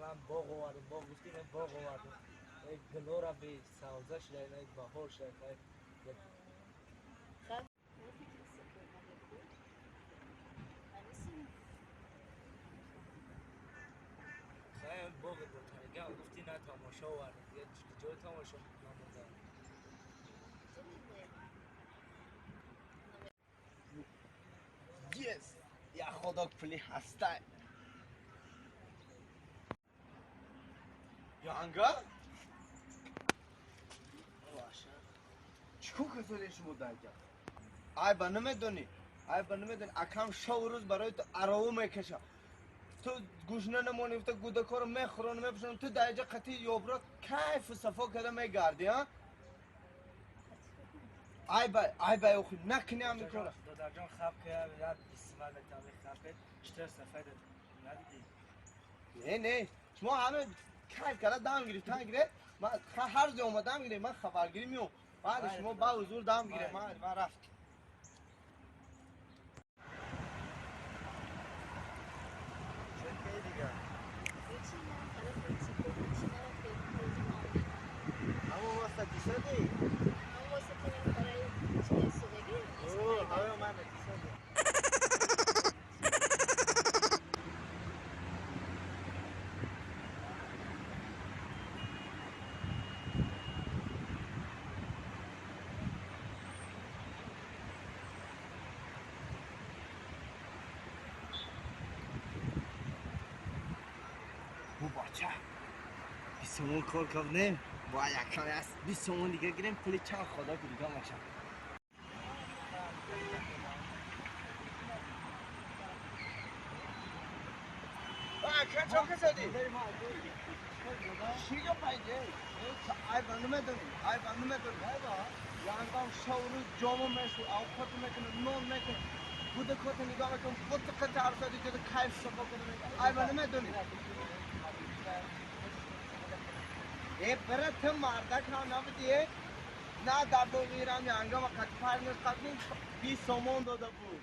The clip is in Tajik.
Ман боғ овардам, боғ гуфтӣ, ман боғ овардам. Гулора би савза шуда, баҳор шуда. Хай боғ ботаника гуфтӣ, на тамошо овардам. Дига ҷои тамошо намондам. Yes! Я худо пули ҳастай. Янга? Чӣ кор касоде шумо дар ҷа? Ай ба намедонӣ? Ай ба намедонӣ? Акам шаву рӯз барои ту арову мекаша. Ту гушна намонӣ, гуфта гудакоро мехӯронӣ, мепӯшонӣ, ту дар ҷа қатъи ёбро кайфу сафо карда мегардӣ, а? Ай ба, ай ба охи, накунӣ ҳамин кора. Додарҷон, хаб ки як бисмат метавонӣ хаб ки читор сафед надидӣ? Не, не, шумо ҳама кайф карда дам гирифтан гире, ман ҳар ҷо омадам гире, ман хабаргирӣ меом. Баъд шумо ба ҳузур дам гире, ман рафт. Чӣ дига? Ҳамон васта дисадӣ? Ҳаё ман дисадӣ. Бу бача, 20 сомон кор кардем, бояд якам аст 20 сомон дига гирем, пули чанд худо дига меша. Ака, чо касадӣ? Чӣ гап айде? Ай ба намедонӣ, ай ба намедонӣ. Янгам шаву рӯз ҷомо мешу, авқоту мекунад, нон мекунад. Гудакота нигоҳ мекунад, буд қати арсади ҷода кайф сафо кунад. Ай ба намедонӣ? Э, бира, ту мардак ҳам набудӣ, э? На дар боғирам янгам қати парнес қати 20 сомон дода буд.